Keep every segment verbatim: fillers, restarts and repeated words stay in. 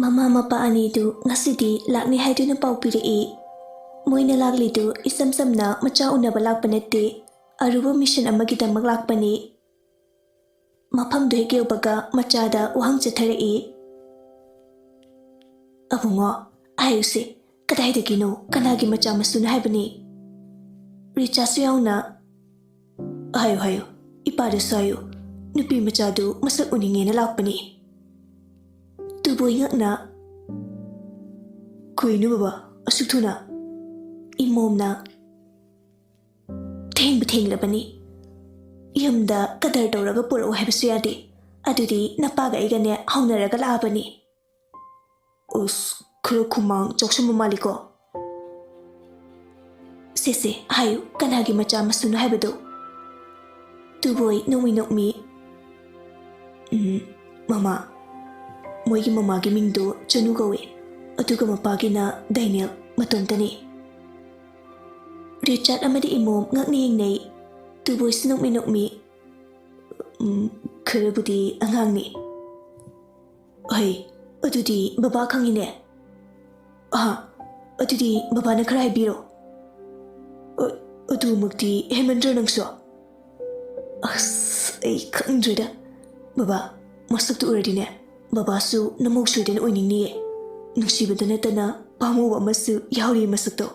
ꯃꯃꯥ ꯃꯄꯥ ꯑꯅꯤꯗꯨ ꯉꯁꯤꯗꯤ ꯂꯥꯛꯅꯤ ꯍꯥꯏꯗꯨꯅ ꯄꯥꯎ ꯄꯤꯔꯛꯏ꯫ ꯃꯣꯏꯅ ꯂꯥꯛꯂꯤꯗꯨ ꯏꯆꯝ ꯆꯝꯅ ꯃꯆꯥ ꯎꯅꯕ ꯂꯥꯛꯄ ꯅꯠꯇꯦ, ꯑꯔꯨꯕ ꯃꯤꯁꯟ ꯑꯃꯒꯤꯗꯃꯛ ꯂꯥꯛꯄꯅꯤ꯫ ꯃꯐꯝꯗꯨ ꯍꯦꯛ ꯌꯧꯕꯒ ꯃꯆꯥꯗ ꯋꯥꯍꯪ ꯆꯠꯊꯔꯛꯏ꯫ "ꯑꯕꯨꯡꯉꯣ, ꯍꯥꯏꯌꯨꯁꯦ, ꯀꯗꯥꯏꯗꯒꯤꯅꯣ? ꯀꯅꯥꯒꯤ ꯃꯆꯥ ꯃꯁꯨꯅꯣ ꯍꯥꯏꯕꯅꯤ?" ꯔꯤꯆꯥꯁꯨ ꯌꯥꯎꯅ, "ꯍꯥꯏꯌꯨ, ꯍꯥꯏꯌꯨ, ꯏꯄꯥꯗꯁꯨ ꯍꯥꯏꯌꯨ, ꯅꯨꯄꯤ ꯃꯆꯥꯗꯨ ꯃꯁꯛ ꯎꯅꯤꯡꯉꯦꯅ ꯂꯥꯛꯄꯅꯤ꯫" ꯇꯨꯕꯣꯏ ꯉꯛꯅ, "ꯀꯩꯅꯣ ꯕꯕꯥ, ꯑꯁꯨꯛ ꯊꯨꯅ?" ꯏꯃꯣꯝꯅ, "ꯊꯦꯡꯕꯨ ꯊꯦꯡꯂꯕꯅꯤ꯫ ꯌꯨꯝꯗ ꯀꯗꯔ ꯇꯧꯔꯒ ꯄꯨꯔꯛꯎ ꯍꯥꯏꯕꯁꯨ ꯌꯥꯗꯦ꯫ ꯑꯗꯨꯗꯤ ꯅꯄꯥꯒ ꯑꯩꯒꯅꯦ ꯍꯧꯅꯔꯒ ꯂꯥꯛꯑꯕꯅꯤ꯫" "ꯑꯁ, ꯈꯔ ꯈꯨꯃꯥꯡ ꯆꯥꯎꯁꯟꯕ ꯃꯥꯜꯂꯤꯀꯣ?" "ꯁꯦ ꯁꯦ, ꯍꯥꯏꯌꯨ, ꯀꯅꯥꯒꯤ ꯃꯆꯥ ꯃꯁꯨꯅꯣ ꯍꯥꯏꯕꯗꯨ?" ꯇꯨꯕꯣꯏ ꯅꯣꯛꯃꯤ ꯅꯣꯛꯃꯤ, "ꯎꯝ, ꯃꯃꯥ, ꯃꯣꯏꯒꯤ ꯃꯃꯥꯒꯤ ꯃꯤꯡꯗꯣ ꯆꯅꯨ ꯀꯧꯏ, ꯑꯗꯨꯒ ꯃꯄꯥꯒꯤꯅ ꯗꯥꯏꯅꯦꯜ, ꯃꯇꯣꯝꯇꯅꯤ꯫" ꯔꯤꯆꯥꯔꯗ ꯑꯃꯗꯤ ꯏꯃꯣꯝ ꯉꯛꯅ ꯌꯦꯡꯅꯩ꯫ ꯇꯨꯕꯣꯏꯁꯨ ꯅꯣꯛꯃꯤ ꯅꯣꯛꯃꯤ, "ꯎꯝ, ꯈꯔꯕꯨꯗꯤ ꯑꯉꯥꯡꯅꯤ꯫" "ꯍꯩ, ꯑꯗꯨꯗꯤ ꯕꯕꯥ ꯈꯪꯉꯤꯅꯦ꯫" "ꯑꯍꯥ, ꯑꯗꯨꯗꯤ ꯕꯕꯥꯅ ꯈꯔ ꯍꯥꯏꯕꯤꯔꯣ꯫" "ꯑ-, ꯑꯗꯨꯃꯛꯇꯤ ꯍꯦꯟꯃꯟꯗ꯭ꯔꯣ ꯅꯪꯁꯨ?" "ꯑꯁ, ꯑꯩ ꯈꯪꯗ꯭ꯔꯦꯗ꯫ ꯕꯕꯥ, ꯃꯁꯛꯇꯨ ꯎꯔꯗꯤꯅꯦ, ꯕꯕꯥꯁꯨ ꯅꯃꯧ ꯁꯣꯏꯗꯅ ꯑꯣꯏꯅꯤꯡꯅꯤꯌꯦ꯫ ꯅꯨꯡꯁꯤꯕꯗ ꯅꯠꯇꯅ ꯄꯥꯝꯃꯨꯕ ꯑꯃꯁꯨ ꯌꯥꯎꯔꯤ ꯃꯁꯛꯇꯣ꯫"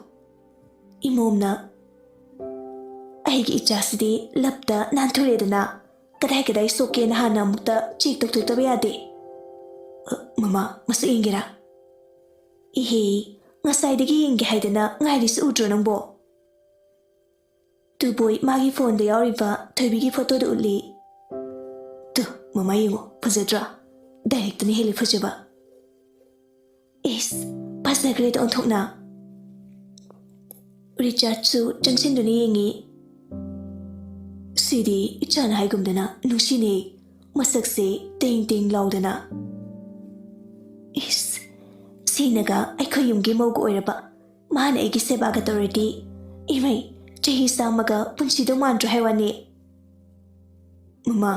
ꯏꯃꯣꯝꯅ, "ꯑꯩꯒꯤ ꯏꯆꯥꯁꯤꯗꯤ ꯂꯞꯇ ꯅꯥꯟꯊꯨꯔꯦꯗꯅ, ꯀꯗꯥꯏ ꯀꯗꯥꯏ ꯁꯣꯛꯀꯦꯅ ꯍꯥꯟꯅ ꯑꯃꯨꯛꯇ ꯆꯦꯛ ꯇꯧꯊꯣꯛꯇꯕ ꯌꯥꯗꯦ꯫" "ꯑ, ꯃꯃꯥ, ꯃꯁꯛ ꯌꯦꯡꯒꯦꯔꯥ?" "ꯏꯍꯦ, ꯉꯁꯥꯏꯗꯒꯤ ꯌꯦꯡꯒꯦ ꯍꯥꯏꯗꯅ ꯉꯥꯏꯔꯤꯁꯤ ꯎꯗ꯭ꯔꯣ ꯅꯪꯕꯣ?" ꯇꯨꯕꯣꯏ ꯃꯥꯒꯤ ꯐꯣꯟꯗ ꯌꯥꯎꯔꯤꯕ ꯊꯣꯏꯕꯤꯒꯤ ꯐꯣꯇꯣꯗꯨ ꯎꯠꯂꯤ꯫ "ꯇꯨ, ꯃꯃꯥ ꯌꯦꯡꯉꯣ, ꯐꯖꯗ꯭ꯔꯥ? ꯗꯥꯏꯔꯦꯛꯇꯅ ꯍꯦꯜꯂꯤ ꯐꯖꯕ꯫" "ꯏꯁ, ꯐꯖꯈ꯭ꯔꯦꯗ ꯑꯣꯟꯊꯣꯛꯅ꯫" ꯔꯤꯆꯥꯔꯗꯁꯨ ꯆꯪꯁꯤꯟꯗꯨꯅ ꯌꯦꯡꯉꯤ꯫ "ꯁꯤꯗꯤ ꯏꯆꯥꯅ ꯍꯥꯏꯒꯨꯝꯗꯅ ꯅꯨꯡꯁꯤꯅꯦ, ꯃꯁꯛꯁꯦ ꯇꯦꯡ ꯇꯦꯡ ꯂꯥꯎꯗꯅ꯫" "ꯏꯁ, ꯁꯤꯅꯒ ꯑꯩꯈꯣꯏ ꯌꯨꯝꯒꯤ ꯃꯧꯒ ꯑꯣꯏꯔꯕ, ꯃꯥꯅ ꯑꯩꯒꯤ ꯁꯦꯕꯥꯒ ꯇꯧꯔꯗꯤ, ꯏꯃꯩ, ꯆꯍꯤ ꯆꯥꯝꯃꯒ ꯄꯨꯟꯁꯤꯗꯧ ꯃꯥꯟꯗ꯭ꯔꯣ ꯍꯥꯏ ꯋꯥꯅꯤ꯫" "ꯃꯃꯥ,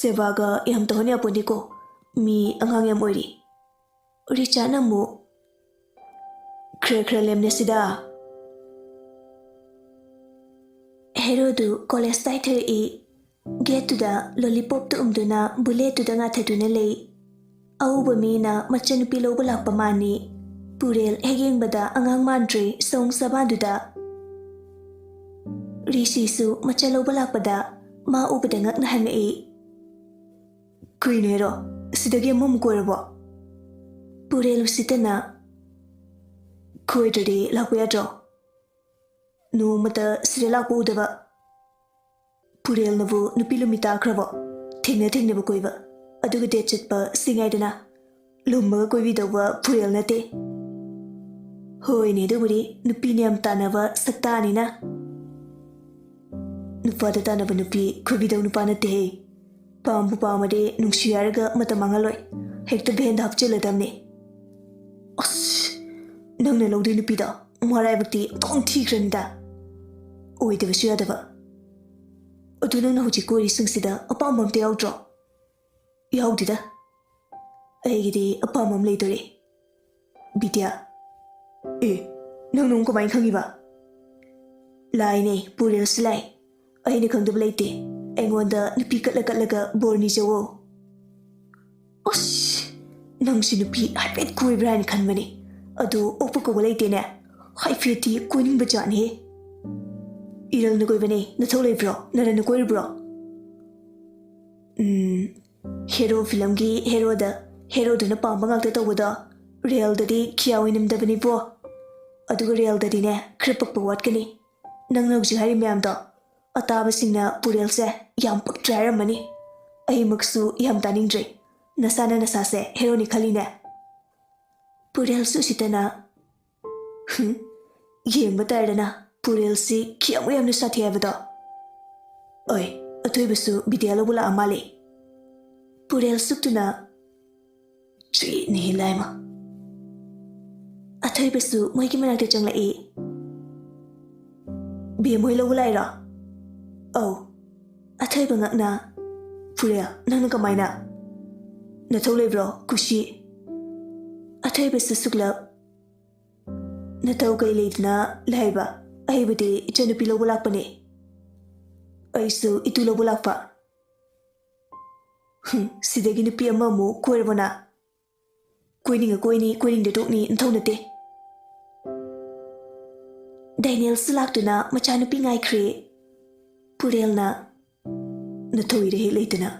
ꯁꯦꯕꯥꯒ ꯌꯥꯝ ꯇꯧꯍꯟ ꯌꯥꯄꯣꯟꯇꯦꯀꯣ, ꯃꯤ ꯑꯉꯥꯡ ꯌꯥꯝ ꯑꯣꯏꯔꯤ꯫" ꯔꯤꯆꯥꯔꯗꯅ ꯑꯃꯨꯛ, "ꯈꯔ ꯈꯔ ꯂꯦꯝꯅꯁꯤꯗ꯫" ꯍꯦꯔꯣꯗꯨ ꯀꯣꯂꯦꯖ ꯇꯥꯏꯊꯔꯛꯏ꯫ ꯒꯦꯠꯇꯨꯗ ꯂꯣꯂꯤꯄꯣꯞꯇꯨ ꯎꯝꯗꯨꯅ ꯕꯨꯂꯦꯠꯇꯨꯗ ꯉꯥꯊꯗꯨꯅ ꯂꯩ꯫ ꯑꯎꯕ ꯃꯤꯅ ꯃꯆꯟꯅꯨꯄꯤ ꯂꯧꯕ ꯂꯥꯛꯄ ꯃꯥꯅꯤ꯫ ꯄꯨꯔꯦꯜ ꯍꯦꯛ ꯌꯦꯡꯕꯗ ꯑꯉꯥꯡ ꯃꯥꯟꯗ꯭ꯔꯦ ꯁꯑꯣꯡ ꯁꯥꯕꯥꯟꯗꯨꯗ꯫ ꯔꯤꯁꯤꯁꯨ ꯃꯆꯜ ꯂꯧꯕ ꯂꯥꯛꯄꯗ ꯃꯥ ꯎꯕꯗ ꯉꯛꯅ ꯍꯪꯉꯛꯏ, "ꯀꯩꯅꯣ ꯍꯦꯔꯣ, ꯁꯤꯗꯒꯤ ꯑꯃꯃꯨꯛ ꯀꯣꯏꯔꯕꯣ?" ꯄꯨꯔꯦꯜ ꯎꯁꯤꯠꯇꯅ, "ꯀꯣꯏꯗ꯭ꯔꯗꯤ ꯂꯥꯛꯄ ꯌꯥꯗ꯭ꯔꯣ? ꯅꯣꯡꯃꯇ ꯁꯤꯗ ꯂꯥꯛꯄ ꯎꯗꯕ꯫ ꯄꯨꯔꯦꯜꯅꯕꯨ ꯅꯨꯄꯤ ꯂꯨꯝꯃꯤ ꯇꯥꯈ꯭ꯔꯕꯣ? ꯊꯦꯡꯅ ꯊꯦꯡꯅꯕ ꯀꯣꯏꯕ, ꯑꯗꯨꯒ ꯗꯦꯠ ꯆꯠꯄ ꯁꯤ ꯉꯥꯏꯗꯅ꯫ ꯂꯨꯝꯃꯒ ꯀꯣꯏꯕꯤꯗꯧꯕ ꯄꯨꯔꯦꯜ ꯅꯠꯇꯦ꯫" ꯍꯣꯏꯅꯦ, ꯑꯗꯨꯕꯨꯗꯤ ꯅꯨꯄꯤꯅ ꯌꯥꯝ ꯇꯥꯟꯅꯕ ꯁꯛꯇꯥꯅꯤꯅ꯫ ꯅꯨꯄꯥꯗ ꯇꯥꯟꯅꯕ ꯅꯨꯄꯤ ꯀꯣꯏꯕꯤꯗꯧ ꯅꯨꯄꯥ ꯅꯠꯇꯦꯍꯦ꯫ ꯄꯥꯝꯕꯨ ꯄꯥꯝꯃꯗꯤ ꯅꯨꯡꯁꯤ ꯍꯥꯏꯔꯒ ꯃꯇꯝ ꯃꯥꯡꯍꯜꯂꯣꯏ꯫ ꯍꯦꯛꯇ ꯚꯦꯟꯗ ꯍꯥꯞꯆꯤꯜꯂꯗꯝꯅꯦ꯫ ꯑꯁ, ꯅꯪꯅ ꯂꯧꯗꯣꯏ ꯅꯨꯄꯤꯗꯣ ꯃꯔꯥꯏꯕꯛꯇꯤ ꯑꯣꯟꯊꯣꯛꯅ ꯊꯤꯈ꯭ꯔꯅꯤꯗ꯫ ꯑꯣꯏꯗꯕꯁꯨ ꯌꯥꯗꯕ꯫ ꯑꯗꯨ ꯅꯪꯅ ꯍꯧꯖꯤꯛ ꯀꯣꯏꯔꯤꯁꯤꯡꯁꯤꯗ ꯑꯄꯥꯝꯕ ꯑꯝꯇ ꯌꯥꯎꯗ꯭ꯔꯣ? ꯌꯥꯎꯗꯦꯗ꯫ ꯑꯩꯒꯤꯗꯤ ꯑꯄꯥꯝꯕ ꯑꯃ ꯂꯩꯗꯣꯔꯦ꯫ ꯕꯤꯗ꯭ꯌꯥ꯫ ꯑꯦ, ꯅꯪ ꯅꯨꯡ ꯀꯃꯥꯏꯅ ꯈꯪꯉꯤꯕ? ꯂꯥꯏꯅꯦ, ꯄꯨꯔꯦꯜꯁꯨ ꯂꯥꯏ꯫ ꯑꯩꯅ ꯈꯪꯗꯕ ꯂꯩꯇꯦ꯫ ꯑꯩꯉꯣꯟꯗ ꯅꯨꯄꯤ ꯀꯠꯂ ꯀꯠꯂꯒ ꯕꯣꯔ ꯅꯤꯖꯧꯋꯣ꯫ ꯑꯁ, ꯅꯪꯁꯤ ꯅꯨꯄꯤ ꯍꯥꯏꯐꯦꯠ ꯀꯣꯏꯕ꯭ꯔꯥ ꯍꯥꯏꯅ ꯈꯟꯕꯅꯦ꯫ ꯑꯗꯨ ꯑꯣꯛꯄ ꯀꯧꯕ ꯂꯩꯇꯦꯅꯦ꯫ ꯍꯥꯏꯐꯦꯠꯇꯤ ꯀꯣꯏꯅꯤꯡꯕ ꯖꯥꯠꯅꯦꯍꯦ꯫ ꯏꯔꯜꯅ ꯀꯣꯏꯕꯅꯦ, ꯅꯊꯧ ꯂꯩꯕ꯭ꯔꯣ? ꯅꯔꯟꯅ ꯀꯣꯏꯔꯤꯕ꯭ꯔꯣ? ꯎꯝ, ꯍꯦꯔꯣ ꯐꯤꯂꯝꯒꯤ ꯍꯦꯔꯣꯗ ꯍꯦꯔꯣꯗꯨꯅ ꯄꯥꯝꯕ ꯉꯥꯛꯇ ꯇꯧꯕꯗꯣ ꯔꯤꯌꯦꯜꯗꯗꯤ ꯀꯌꯥ ꯑꯣꯏꯅꯝꯗꯕꯅꯤꯕꯣ꯫ ꯑꯗꯨꯒ ꯔꯤꯌꯦꯜꯗꯗꯤꯅꯦ, ꯈꯔ ꯄꯛꯄ ꯋꯥꯠꯀꯅꯤ꯫ ꯅꯪꯅ ꯍꯧꯖꯤꯛ ꯍꯥꯏꯔꯤ ꯃꯌꯥꯝꯗꯣ ꯑꯇꯥꯕꯁꯤꯡꯅ ꯄꯨꯔꯦꯜꯁꯦ ꯌꯥꯝ ꯄꯛꯇ꯭ꯔꯦ ꯍꯥꯏꯔꯝꯃꯅꯤ꯫ ꯑꯩꯃꯛꯁꯨ ꯌꯥꯝ ꯇꯥꯅꯤꯡꯗ꯭ꯔꯦ꯫ ꯅꯁꯥꯅ ꯅꯁꯥꯁꯦ ꯍꯦꯔꯣꯅꯤ ꯈꯜꯂꯤꯅꯦ꯫ ꯄꯨꯔꯦꯜꯁꯨ ꯎꯁꯤꯠꯇꯅ, "ꯍꯨꯝ, ꯌꯦꯡꯕ ꯇꯥꯔꯦꯗꯅ, ꯄꯨꯔꯦꯜꯁꯤ ꯀꯌꯥꯃꯨꯛ ꯌꯥꯝꯅ ꯁꯥꯊꯤ ꯍꯥꯏꯕꯗꯣ꯫" ꯑꯣꯏ, ꯑꯊꯣꯏꯕꯁꯨ ꯕꯤꯗ꯭ꯌꯥ ꯂꯧꯕ ꯂꯥꯛꯑ ꯃꯥꯜꯂꯦ꯫ ꯄꯨꯔꯦꯜ ꯁꯨꯛꯇꯨꯅ, "ꯆꯦꯠꯅꯤ ꯂꯥꯏꯃ꯫" ꯑꯊꯣꯏꯕꯁꯨ ꯃꯣꯏꯒꯤ ꯃꯅꯥꯛꯇ ꯆꯪꯂꯛꯏ꯫ "ꯕꯦꯝ ꯍꯣꯏ ꯂꯧꯕ ꯂꯥꯛꯏꯔꯣ?" "ꯑꯧ꯫" ꯑꯊꯣꯏꯕ ꯉꯛꯅ, "ꯄꯨꯔꯦꯜ, ꯅꯪꯅ ꯀꯃꯥꯏꯅ?" "ꯅꯊꯧ ꯂꯩꯕ꯭ꯔꯣ, ꯀꯨꯁꯤ?" ꯊꯣꯏꯕꯁꯨ ꯁꯨꯛꯂꯞ꯫ ꯅꯊꯧ ꯀꯩ ꯂꯩꯗꯅ ꯂꯩ ꯍꯥꯏꯕ? ꯑꯩꯕꯨꯗꯤ ꯏꯆꯟꯅꯨꯄꯤ ꯂꯧꯕ ꯂꯥꯛꯄꯅꯦ꯫ ꯑꯩꯁꯨ ꯏꯇꯨ ꯂꯧꯕ ꯂꯥꯛꯄ꯫ ꯍꯨꯝ, ꯁꯤꯗꯒꯤ ꯅꯨꯄꯤ ꯑꯃꯃꯨꯛ ꯀꯣꯏꯔꯕꯣ ꯅꯪ? ꯀꯣꯏꯅꯤꯡꯉ ꯀꯣꯏꯅꯤ, ꯀꯣꯏꯅꯤꯡꯗ ꯇꯣꯛꯅꯤ, ꯅꯊꯧ ꯅꯠꯇꯦ꯫ ꯗꯦꯅꯤꯌꯦꯜꯁꯨ ꯂꯥꯛꯇꯨꯅ ꯃꯆꯥꯅꯨꯄꯤ ꯉꯥꯏꯈ꯭ꯔꯦ꯫ ꯄꯨꯔꯦꯜꯅ, ꯅꯊꯧ ꯏꯔꯩ ꯍꯦꯛ ꯂꯩꯇꯅ꯫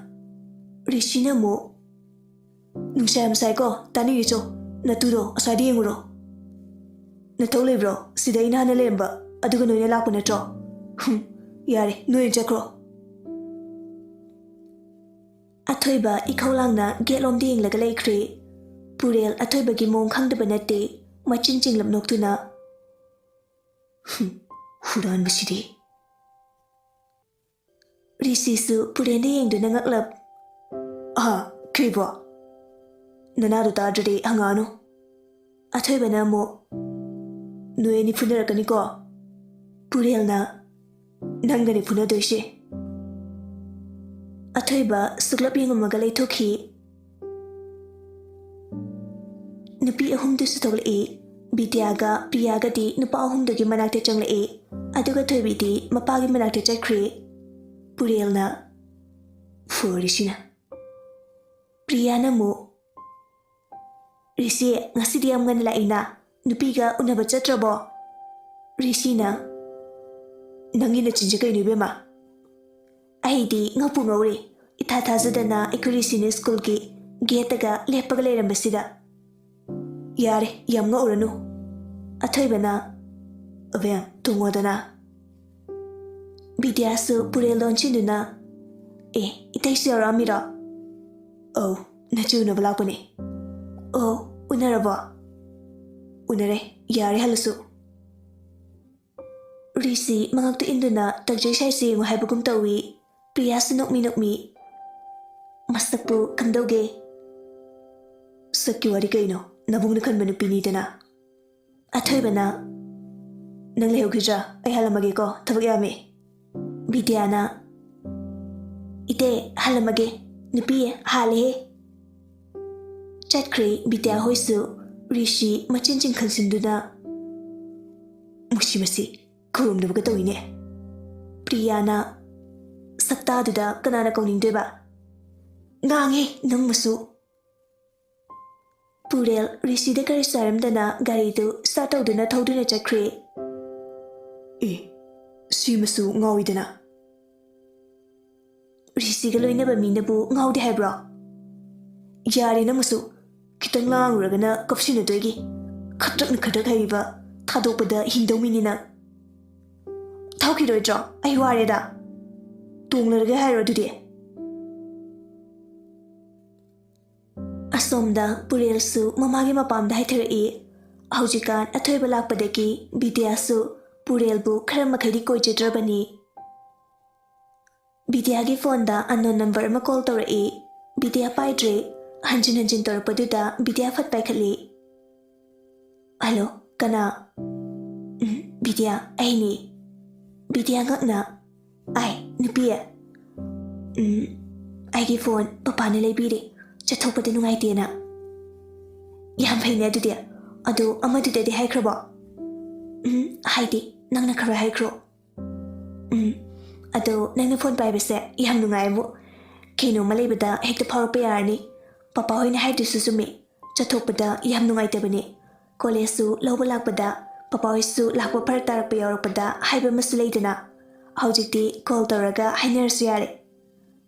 ꯔꯤꯁꯤꯅ ꯑꯃꯨꯛ, ꯅꯨꯡꯁꯥ ꯌꯥꯝ ꯁꯥꯏꯀꯣ, ꯇꯥꯅꯤꯡꯗꯦ ꯆꯣ, ꯅꯇꯨꯗꯣ ꯑꯁ꯭ꯋꯥꯏꯗ ꯌꯦꯡꯉꯨꯔꯣ꯫ ꯅꯊꯧ ꯂꯩꯕ꯭ꯔꯣ? ꯁꯤꯗ ꯑꯩꯅ ꯍꯥꯟꯅ ꯂꯩꯔꯝꯕ, ꯑꯗꯨꯒ ꯅꯣꯏꯅ ꯂꯥꯛꯄ ꯅꯠꯇ꯭ꯔꯣ? ꯍꯨꯝ, ꯌꯥꯔꯦ, ꯅꯣꯏ ꯑꯣꯏꯅ ꯆꯠꯈ꯭ꯔꯣ꯫ ꯑꯊꯣꯏꯕ ꯏꯈꯧ ꯂꯥꯡꯅ ꯒꯦꯠꯂꯣꯝꯗ ꯌꯦꯡꯂꯒ ꯂꯩꯈ꯭ꯔꯦ꯫ ꯄꯨꯔꯦꯜ ꯑꯊꯣꯏꯕꯒꯤ ꯃꯑꯣꯡ ꯈꯪꯗꯕ ꯅꯠꯇꯦ, ꯃꯆꯤꯟ ꯆꯤꯡꯂꯞ ꯅꯣꯛꯇꯨꯅ꯫ ꯍꯨꯝ, ꯍꯨꯔꯥꯟꯕꯁꯤꯗꯤ꯫ ꯔꯤꯁꯤꯁꯨ ꯄꯨꯔꯦꯜꯗ ꯌꯦꯡꯗꯨꯅ ꯉꯛꯂꯞ꯫ ꯑꯍꯥ, ꯀꯩꯕꯣ? ꯅꯅꯥꯗꯣ ꯇꯥꯗ꯭ꯔꯗꯤ ꯍꯪꯉꯛꯑꯅꯨ꯫ ꯑꯊꯣꯏꯕꯅ ꯑꯃꯨꯛ, ꯅꯣꯏ ꯑꯅꯤ ꯐꯨꯅꯔꯛꯀꯅꯤꯀꯣ? ꯄꯨꯔꯦꯜꯅ, ꯅꯪꯒꯅꯤ ꯐꯨꯅꯗꯣꯏꯁꯦ꯫ ꯑꯊꯣꯏꯕ ꯁꯨꯛꯂꯞ ꯌꯦꯡꯉꯝꯃꯒ ꯂꯩꯊꯣꯛꯈꯤ꯫ ꯅꯨꯄꯤ ꯑꯍꯨꯝꯗꯨꯁꯨ ꯊꯣꯛꯂꯛꯏ꯫ ꯕꯤꯗ꯭ꯌꯥꯒ ꯄ꯭ꯔꯤꯌꯥꯒꯗꯤ ꯅꯨꯄꯥ ꯑꯍꯨꯝꯗꯨꯒꯤ ꯃꯅꯥꯛꯇ ꯆꯪꯂꯛꯏ꯫ ꯑꯗꯨꯒ ꯊꯣꯏꯕꯤꯗꯤ ꯃꯄꯥꯒꯤ ꯃꯅꯥꯛꯇ ꯆꯠꯈ꯭ꯔꯦ꯫ ꯄꯨꯔꯦꯜꯅ, ꯐꯨꯔꯤꯁꯤꯅ꯫ ꯄ꯭ꯔꯤꯌꯥꯅ ꯑꯃꯨꯛ, ꯔꯤꯁꯤ, ꯉꯁꯤꯗꯤ ꯌꯥꯝ ꯉꯟꯅ ꯂꯥꯛꯏꯅ, ꯅꯨꯄꯤꯒ ꯎꯅꯕ ꯆꯠꯇ꯭ꯔꯕꯣ? ꯔꯤꯁꯤꯅ, ꯅꯪꯒꯤ ꯅꯆꯤꯟꯁꯦ ꯀꯩꯅꯣ ꯏꯕꯦꯝꯃ? ꯑꯩꯗꯤ ꯉꯛꯄꯨ ꯉꯛꯎꯔꯦ, ꯏꯊꯥ ꯊꯥꯖꯗꯅ ꯑꯩꯈꯣꯏ ꯔꯤꯁꯤꯅ ꯁ꯭ꯀꯨꯜꯒꯤ ꯒꯦꯠꯇꯒ ꯂꯦꯞꯄꯒ ꯂꯩꯔꯝꯕꯁꯤꯗ꯫ ꯌꯥꯔꯦ, ꯌꯥꯝ ꯉꯛꯎꯔꯅꯨ꯫ ꯑꯊꯣꯏꯕꯅ, ꯑꯕꯦꯝ, ꯇꯣꯡꯉꯣꯗꯅ꯫ ꯕꯤꯗ꯭ꯌꯥꯁꯨ ꯄꯨꯔꯦꯜ ꯂꯣꯟꯁꯤꯟꯗꯨꯅ, ꯑꯦ, ꯏꯇꯩꯁꯨ ꯌꯥꯎꯔꯛꯑꯝꯃꯤꯔꯣ? ꯑꯧ, ꯅꯆꯦ ꯎꯅꯕ ꯂꯥꯛꯄꯅꯦ꯫ ꯑꯣ, ꯎꯅꯔꯕꯣ? ꯎꯅꯔꯦ, ꯌꯥꯔꯦ ꯍꯜꯂꯁꯨ꯫ ꯔꯤꯁꯤ ꯃꯉꯛꯇ ꯏꯟꯗꯨꯅ ꯇꯛꯖꯩ ꯁꯥꯏꯁꯦ ꯌꯦꯡꯉꯨ ꯍꯥꯏꯕꯒꯨꯝ ꯇꯧꯏ꯫ ꯄ꯭ꯔꯤꯌꯥꯁꯨ ꯅꯣꯛꯃꯤ ꯅꯣꯛꯃꯤ꯫ ꯃꯁꯛꯄꯨ ꯀꯝꯗꯧꯒꯦ? ꯁꯛꯀꯤ ꯋꯥꯔꯤ ꯀꯩꯅꯣ? ꯅꯕꯨꯡꯅ ꯈꯟꯕ ꯅꯨꯄꯤꯅꯤꯗꯅ꯫ ꯑꯊꯣꯏꯕꯅ, ꯅꯪ ꯂꯩꯍꯧꯈꯤꯗ꯭ꯔꯥ? ꯑꯩ ꯍꯜꯂꯝꯃꯒꯦꯀꯣ, ꯊꯕꯛ ꯌꯥꯝꯃꯦ꯫ ꯕꯤꯗ꯭ꯌꯥꯅ, ꯏꯇꯩ, ꯍꯜꯂꯝꯃꯒꯦ꯫ ꯅꯨꯄꯤ, ꯍꯥꯜꯂꯦꯍꯦ꯫ ꯆꯠꯈ꯭ꯔꯦ ꯕꯤꯗ꯭ꯌꯥ ꯍꯣꯏꯁꯨ꯫ ꯔꯤꯁꯤ ꯃꯆꯤꯟ ꯆꯤꯡꯈꯟꯁꯤꯟꯗꯨꯅ, "ꯃꯁꯤ, ꯃꯁꯤ ꯈꯨꯔꯨꯝꯗꯕꯒ ꯇꯧꯏꯅꯦ꯫ ꯄ꯭ꯔꯤꯌꯥꯅ ꯁꯛꯇꯥꯗꯨꯗ ꯀꯅꯥꯅ ꯀꯧꯅꯤꯡꯗꯣꯏꯕ? ꯉꯥꯡꯉꯦ ꯅꯪ ꯃꯁꯨ!" ꯄꯨꯔꯦꯜ ꯔꯤꯁꯤꯗ ꯀꯔꯤꯁꯨ ꯍꯥꯏꯔꯝꯗꯅ ꯒꯥꯔꯤꯗꯨ start ꯇꯧꯗꯨꯅ ꯊꯧꯗꯨꯅ ꯆꯠꯈ꯭ꯔꯦ꯫ "ꯑꯦ, ꯁꯤꯃꯁꯨ ꯉꯥꯎꯏꯗꯅ꯫ ꯔꯤꯁꯤꯒ ꯂꯣꯏꯅꯕ ꯃꯤꯅꯕꯨ ꯉꯥꯎꯗꯦ ꯍꯥꯏꯕ꯭ꯔꯣ? ꯌꯥꯔꯦ ꯅꯪꯃꯁꯨ, ꯈꯤꯇꯪ ꯂꯥꯡꯉꯨꯔꯒꯅ ꯀꯞꯁꯤꯟꯅꯗꯣꯏꯒꯤ꯫ ꯈꯗ꯭ꯔꯛꯅ ꯈꯗ꯭ꯔꯛ ꯍꯩꯔꯤꯕ, ꯊꯥꯗꯣꯛꯄꯗ ꯍꯤꯡꯗꯧ ꯃꯤꯅꯤ ꯅꯪ꯫ ꯊꯧꯈꯤꯔꯣꯏꯗ꯭ꯔꯣ? ꯑꯩ ꯋꯥꯔꯦꯗ꯫ ꯇꯣꯡꯂꯔꯒꯦ ꯍꯥꯏꯔꯣ ꯑꯗꯨꯗꯤ?" ꯑꯁꯣꯝꯗ ꯄꯨꯔꯦꯜꯁꯨ ꯃꯃꯥꯒꯤ ꯃꯄꯥꯝꯗ ꯍꯥꯏꯊꯔꯛꯏ꯫ ꯍꯧꯖꯤꯛꯀꯥꯟ ꯑꯊꯣꯏꯕ ꯂꯥꯛꯄꯗꯒꯤ ꯕꯤꯗ꯭ꯌꯥꯁꯨ ꯄꯨꯔꯦꯜꯕꯨ ꯈꯔ ꯃꯈꯩꯗꯤ ꯀꯣꯏꯖꯗ꯭ꯔꯕꯅꯤ꯫ ꯕꯤꯗ꯭ꯌꯥꯒꯤ ꯐꯣꯟꯗ unknown number ꯑꯃ call ꯇꯧꯔꯛꯏ꯫ ꯕꯤꯗ꯭ꯌꯥ ꯄꯥꯏꯗ꯭ꯔꯦ꯫ ꯍꯟꯖꯤꯟ ꯍꯟꯖꯤꯟ ꯇꯧꯔꯛꯄꯗꯨꯗ ꯕꯤꯗ꯭ꯌꯥ ꯐꯠ ꯄꯥꯏꯈꯠꯂꯤ꯫ "ꯍꯜꯂꯣ, ꯀꯅꯥ?" "ꯎꯝ, ꯕꯤꯗ꯭ꯌꯥ, ꯑꯩꯅꯤ꯫" ꯕꯤꯗ꯭ꯌꯥ ꯉꯛꯅ, "ꯑꯥꯏ, ꯅꯨꯄꯤ꯫ ꯎꯝ, ꯑꯩꯒꯤ ꯐꯣꯟ ꯄꯄꯥꯅ ꯂꯩꯕꯤꯔꯦ, ꯆꯠꯊꯣꯛꯄꯗ ꯅꯨꯡꯉꯥꯏꯇꯦꯅ꯫" "ꯌꯥꯝ ꯐꯩꯅꯦ ꯑꯗꯨꯗꯤ꯫ ꯑꯗꯣ ꯑꯃꯗꯨꯗꯗꯤ ꯍꯥꯏꯈ꯭ꯔꯕꯣ?" "ꯎꯝ, ꯍꯥꯏꯗꯦ, ꯅꯪꯅ ꯈꯔ ꯍꯥꯏꯈ꯭ꯔꯣ꯫" "ꯎꯝ, ꯑꯗꯣ ꯅꯪꯅ ꯐꯣꯟ ꯄꯥꯏꯕꯁꯦ ꯌꯥꯝ ꯅꯨꯡꯉꯥꯏꯕꯨ꯫ ꯀꯩꯅꯣꯝꯃ ꯂꯩꯕꯗ ꯍꯦꯛꯇ ꯐꯥꯎꯔꯛꯄ ꯌꯥꯔꯅꯤ꯫ ꯄꯄꯥ ꯍꯣꯏꯅ ꯍꯥꯏꯗꯨꯁꯨ ꯆꯨꯝꯃꯤ, ꯆꯠꯊꯣꯛꯄꯗ ꯌꯥꯝ ꯅꯨꯡꯉꯥꯏꯇꯕꯅꯤ꯫ ꯀꯣꯂꯦꯖꯁꯨ ꯂꯧꯕ ꯂꯥꯛꯄꯗ ꯄꯄꯥ ꯍꯣꯏꯁꯨ ꯂꯥꯛꯄ ꯐꯔꯛ ꯇꯥꯔꯛꯄ ꯌꯥꯎꯔꯛꯄꯗ ꯍꯥꯏꯕ ꯑꯃꯁꯨ ꯂꯩꯗꯅ꯫ ꯍꯧꯖꯤꯛꯇꯤ call ꯇꯧꯔꯒ ꯍꯥꯏꯅꯔꯁꯨ ꯌꯥꯔꯦ꯫"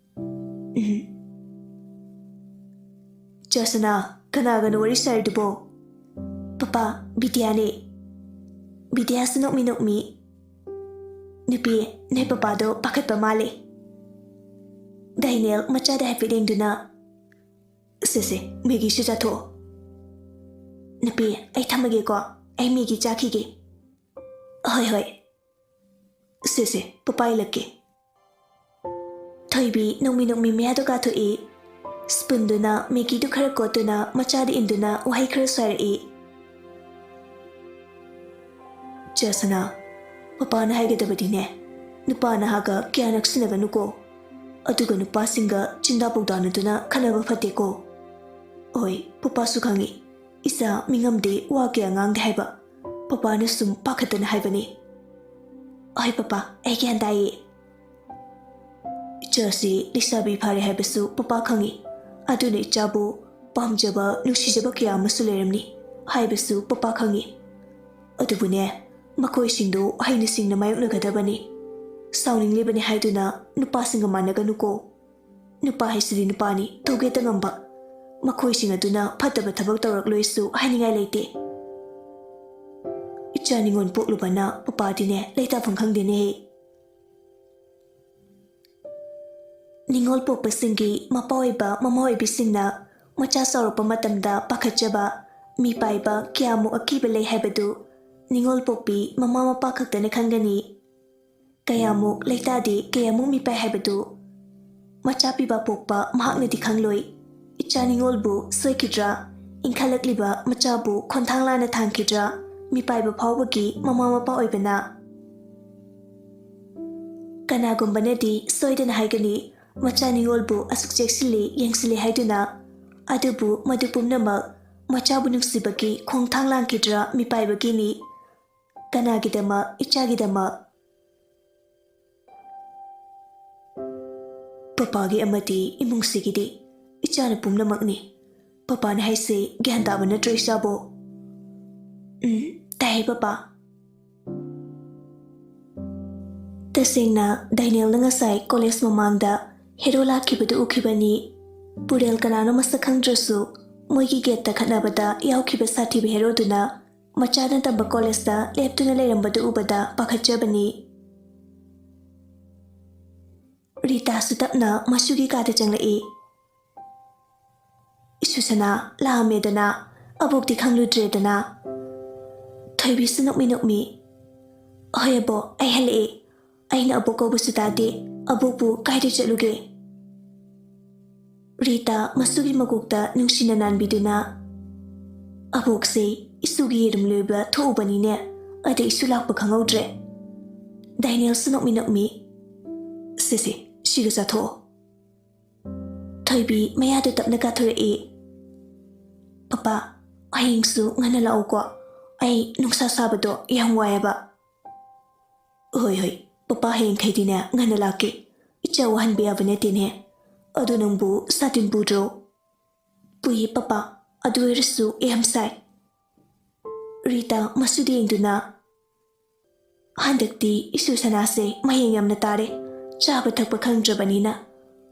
"ꯎꯝ꯫ ꯆꯦ ꯁꯅꯥ, ꯀꯅꯥꯒꯅꯣ ꯋꯥꯔꯤ ꯁꯥꯔꯤꯗꯨꯕꯣ?" "ꯄꯄꯥ, ꯕꯤꯗ꯭ꯌꯥꯅꯦ꯫" ꯕꯤꯗ꯭ꯌꯥꯁꯨ ꯅꯣꯛꯃꯤ ꯅꯣꯛꯃꯤ, "ꯅꯨꯄꯤ, ꯅꯣꯏ ꯄꯄꯥꯗꯣ ꯄꯥꯈꯠꯄ ꯃꯥꯜꯂꯦ꯫" ꯗꯥꯏꯅꯦꯜ ꯃꯆꯥꯗ ꯍꯥꯏꯐꯦꯠ ꯌꯦꯡꯗꯨꯅ, "ꯁꯦ ꯁꯦ, ꯃꯦꯒꯤꯁꯨ ꯆꯥꯊꯣꯛꯑꯣ꯫" "ꯅꯨꯄꯤ, ꯑꯩ ꯊꯝꯃꯒꯦꯀꯣ, ꯑꯩ ꯃꯦꯒꯤ ꯆꯥꯈꯤꯒꯦ꯫" "ꯍꯣꯏ ꯍꯣꯏ꯫ ꯁꯦ ꯁꯦ, ꯄꯄꯥ ꯏꯜꯂꯛꯀꯦ꯫" ꯊꯣꯏꯕꯤ ꯅꯣꯡꯃꯤ ꯅꯣꯡꯃꯤ ꯃꯌꯥꯗꯨ ꯀꯥꯊꯣꯛꯏ꯫ ꯁ꯭ꯄꯨꯟꯗꯨꯅ ꯃꯦꯒꯤꯗꯨ ꯈꯔ ꯀꯣꯠꯇꯨꯅ ꯃꯆꯥꯗ ꯏꯟꯗꯨꯅ ꯋꯥꯍꯩ ꯈꯔ ꯁꯥꯔꯛꯏ꯫ "ꯆꯦ ꯁꯅꯥ, ꯄꯄꯥꯅ ꯍꯥꯏꯒꯗꯕꯗꯤꯅꯦ, ꯅꯨꯄꯥ ꯅꯍꯥꯒ ꯀꯌꯥ ꯅꯛꯁꯤꯟꯅꯒꯅꯨꯀꯣ꯫ ꯑꯗꯨꯒ ꯅꯨꯄꯥꯁꯤꯡꯒ ꯆꯤꯟꯗꯥ ꯄꯥꯎꯗꯥꯅꯗꯨꯅ ꯈꯠꯅꯕ ꯐꯠꯇꯦꯀꯣ꯫ ꯍꯣꯏ, ꯄꯄꯥꯁꯨ ꯈꯪꯏ꯫ ꯏꯆꯥ ꯃꯤꯉꯝꯗꯤ ꯋꯥ ꯀꯌꯥ ꯉꯥꯡꯗꯦ ꯍꯥꯏꯕ ꯄꯄꯥꯅ ꯁꯨꯝ ꯄꯥꯈꯠꯇꯅ ꯍꯥꯏꯕꯅꯤ꯫ "ꯍꯣꯏ ꯄꯄꯥ, ꯑꯩ ꯒ꯭ꯌꯥꯟ ꯇꯥꯏꯌꯦ꯫ ꯏꯆꯥꯁꯤ ꯂꯩꯁꯥꯕꯤ ꯐꯥꯔꯦ ꯍꯥꯏꯕꯁꯨ ꯄꯄꯥ ꯈꯪꯏ꯫ ꯑꯗꯨꯅ ꯏꯆꯥꯕꯨ ꯄꯥꯝꯖꯕ, ꯅꯨꯡꯁꯤꯖꯕ ꯀꯌꯥ ꯑꯃꯁꯨ ꯂꯩꯔꯝꯅꯤ ꯍꯥꯏꯕꯁꯨ ꯄꯄꯥ ꯈꯪꯏ꯫ ꯑꯗꯨꯕꯨꯅꯦ, ꯃꯈꯣꯏꯁꯤꯡꯗꯨ ꯍꯩꯅ ꯁꯤꯡꯅ ꯃꯥꯌꯣꯛꯅꯒꯗꯕꯅꯤ꯫ ꯁꯥꯎꯅꯤꯡꯂꯤꯕꯅꯤ ꯍꯥꯏꯗꯨꯅ ꯅꯨꯄꯥꯁꯤꯡꯒ ꯃꯥꯟꯅꯒꯅꯨꯀꯣ꯫ ꯅꯨꯄꯥ ꯍꯥꯏꯁꯤꯗꯤ ꯅꯨꯄꯥꯅꯤ, ꯇꯧꯒꯦꯇ ꯉꯝꯕ꯫ ꯃꯈꯣꯏꯁꯤꯡ ꯑꯗꯨꯅ ꯐꯠꯇꯕ ꯊꯕꯛ ꯇꯧꯔꯛꯂꯣꯏꯁꯨ ꯍꯥꯏꯅꯤꯡꯉꯥꯏ ꯂꯩꯇꯦ꯫ ꯏꯆꯥ ꯅꯤꯉꯣꯜ ꯄꯣꯛꯂꯨꯕꯅ ꯄꯄꯥꯗꯤꯅꯦ ꯂꯩꯇꯥꯐꯝ ꯈꯪꯗꯦꯅꯦ꯫ ꯅꯤꯉꯣꯜ ꯄꯣꯛꯄꯁꯤꯡꯒꯤ ꯃꯄꯥ ꯑꯣꯏꯕ ꯃꯃꯥ ꯑꯣꯏꯕꯤꯁꯤꯡꯅ ꯃꯆꯥ ꯆꯥꯎꯔꯛꯄ ꯃꯇꯝꯗ ꯄꯥꯈꯠꯆꯕ, ꯃꯤꯄꯥꯏꯕ ꯀꯌꯥꯃꯨꯛ ꯑꯀꯤꯕ ꯂꯩ ꯍꯥꯏꯕꯗꯨ ꯅꯤꯉꯣꯜ ꯄꯣꯛꯄꯤ ꯃꯃꯥ ꯃꯄꯥ ꯈꯛꯇꯅ ꯈꯪꯒꯅꯤ꯫ ꯀꯌꯥꯃꯨꯛ ꯂꯩꯇꯥꯗꯦ, ꯀꯌꯥꯃꯨꯛ ꯃꯤꯄꯥꯏ ꯍꯥꯏꯕꯗꯨ ꯃꯆꯥ ꯄꯤꯕ ꯄꯣꯛꯄ ꯃꯍꯥꯛꯅꯗꯤ ꯈꯪꯂꯣꯏ꯫ ꯏꯆꯥ ꯅꯤꯉꯣꯜꯕꯨ ꯁꯣꯏꯈꯤꯗ꯭ꯔꯥ? ꯏꯟꯈꯠꯂꯛꯂꯤꯕ ꯃꯆꯥꯕꯨ ꯈꯣꯟꯊꯥꯡ ꯂꯥꯟꯅ ꯊꯥꯡꯈꯤꯗ꯭ꯔꯥ? ꯃꯤꯄꯥꯏꯕ ꯐꯥꯎꯕꯒꯤ ꯃꯃꯥ ꯃꯄꯥ ꯑꯣꯏꯕꯅ꯫ ꯀꯅꯥꯒꯨꯝꯕꯅꯗꯤ ꯁꯣꯏꯗꯅ ꯍꯥꯏꯒꯅꯤ, "ꯃꯆꯥ ꯅꯤꯉꯣꯜꯕꯨ ꯑꯁꯨꯛ ꯆꯦꯛꯁꯤꯜꯂꯤ, ꯌꯦꯡꯁꯤꯜꯂꯤ" ꯍꯥꯏꯗꯨꯅ꯫ ꯑꯗꯨꯕꯨ ꯃꯗꯨ ꯄꯨꯝꯅꯃꯛ ꯃꯆꯥꯕꯨ ꯅꯨꯡꯁꯤꯕꯒꯤ ꯈꯣꯡꯊꯥꯡ ꯂꯥꯟꯈꯤꯗ꯭ꯔꯥ, ꯃꯤꯄꯥꯏꯕꯒꯤꯅꯤ? ꯀꯅꯥꯒꯤꯗꯃꯛ? ꯏꯆꯥꯒꯤꯗꯃꯛ꯫ ꯄꯄꯥꯒꯤ ꯑꯃꯗꯤ ꯏꯃꯨꯡꯁꯤꯒꯤꯗꯤ ꯏꯆꯥꯅ ꯄꯨꯝꯅꯃꯛꯅꯤ꯫ ꯄꯄꯥꯅ ꯍꯥꯏꯁꯦ ꯒ꯭ꯌꯥꯟ ꯇꯥꯕ ꯅꯠꯇ꯭ꯔꯣ ꯏꯆꯥꯕꯣ? ꯎꯝ, ꯇꯥꯏꯌꯦ ꯄꯄꯥ꯫ ꯇꯁꯦꯡꯅ ꯗꯥꯏꯅꯦꯜꯅ ꯉꯁꯥꯏ ꯀꯣꯂꯦꯖ ꯃꯃꯥꯡꯗ ꯍꯦꯔꯣ ꯂꯥꯛꯈꯤꯕꯗꯨ ꯎꯈꯤꯕꯅꯤ꯫ ꯄꯨꯔꯦꯜ ꯀꯅꯥꯅꯣ ꯃꯁꯛ ꯈꯪꯗ꯭ꯔꯁꯨ ꯃꯣꯏꯒꯤ ꯒꯦꯠꯇ ꯈꯠꯅꯕꯗ ꯌꯥꯎꯈꯤꯕ ꯁꯥꯊꯤꯕ ꯍꯦꯔꯣꯗꯨꯅ ꯃꯆꯥꯅ ꯇꯝꯕ ꯀꯣꯂꯦꯖꯇ ꯂꯦꯞꯇꯨꯅ ꯂꯩꯔꯝꯕꯗꯨ ꯎꯕꯗ ꯄꯥꯈꯠꯆꯕꯅꯤ꯫ ꯔꯤꯇꯥꯁꯨ ꯇꯞꯅ ꯃꯁꯨꯒꯤ ꯀꯥꯗ ꯆꯪꯂꯛꯏ꯫ "ꯏꯁꯨꯁꯅꯥ, ꯂꯥꯛꯑꯝꯃꯦꯗꯅ, ꯑꯕꯣꯛꯇꯤ ꯈꯪꯂꯨꯗ꯭ꯔꯦꯗꯅ?" ꯊꯣꯏꯕꯤꯁꯨ ꯅꯣꯛꯃꯤ ꯅꯣꯛꯃꯤ, "ꯍꯣꯏ ꯑꯕꯣꯛ, ꯑꯩ ꯍꯜꯂꯛꯑꯦ꯫ ꯑꯩꯅ ꯑꯕꯣꯛ ꯀꯧꯕꯁꯨ ꯇꯥꯗꯦ꯫ ꯑꯕꯣꯛꯄꯨ ꯀꯥꯏꯗ ꯆꯠꯂꯨꯒꯦ?" ꯔꯤꯇꯥ ꯃꯁꯨꯒꯤ ꯃꯀꯣꯛꯇ ꯅꯨꯡꯁꯤꯅ ꯅꯥꯟꯕꯤꯗꯨꯅ, "ꯑꯕꯣꯛꯁꯦ ꯏꯁꯨꯒꯤ ꯌꯦꯔꯨꯝ ꯂꯩꯕ ꯊꯣꯛꯎꯕꯅꯤꯅꯦ, ꯑꯗ ꯏꯁꯨ ꯂꯥꯛꯄ ꯈꯪꯍꯧꯗ꯭ꯔꯦ꯫" ꯗꯥꯏꯅꯦꯜꯁꯨ ꯅꯣꯛꯃꯤ ꯅꯣꯛꯃꯤ, "ꯁꯦ ꯁꯦ, ꯁꯤꯒ ꯆꯥꯊꯣꯛꯑꯣ꯫" ꯊꯣꯏꯕꯤ ꯃꯌꯥꯗꯨ ꯇꯞꯅ ꯀꯥꯊꯣꯔꯛꯏ꯫ "ꯄꯄꯥ, ꯍꯌꯦꯡꯁꯨ ꯉꯟꯅ ꯂꯥꯛꯎꯀꯣ꯫ ꯑꯩ ꯅꯨꯡꯁꯥ ꯁꯥꯕꯗꯣ ꯌꯥꯝ ꯋꯥꯏꯌꯦꯕ꯫ ꯍꯣꯏ, ꯍꯣꯏ, ꯄꯄꯥ ꯍꯌꯦꯡꯈꯩꯗꯤꯅꯦ ꯉꯟꯅ ꯂꯥꯛꯀꯦ꯫ ꯏꯆꯥ ꯋꯥꯍꯟꯕ ꯌꯥꯕ ꯅꯠꯇꯦꯅꯦ꯫ ꯑꯗꯣ ꯅꯪꯕꯨ ꯁꯥꯇꯤꯟ ꯄꯨꯗ꯭ꯔꯣ? ꯄꯨꯏꯌꯦ ꯄꯄꯥ, ꯑꯗꯨ ꯑꯣꯏꯔꯁꯨ ꯌꯥꯝ ꯁꯥꯏ꯫ ꯔꯤꯇꯥ ꯃꯁꯨꯗꯤ ꯌꯦꯡꯗꯨꯅ, ꯍꯟꯗꯛꯇꯤ ꯏꯁꯨ ꯁꯅꯥꯁꯦ ꯃꯌꯦꯡ ꯌꯥꯝꯅ ꯇꯥꯔꯦ꯫ ꯆꯥꯕ ꯊꯛꯄ ꯈꯪꯗ꯭ꯔꯕꯅꯤꯅ꯫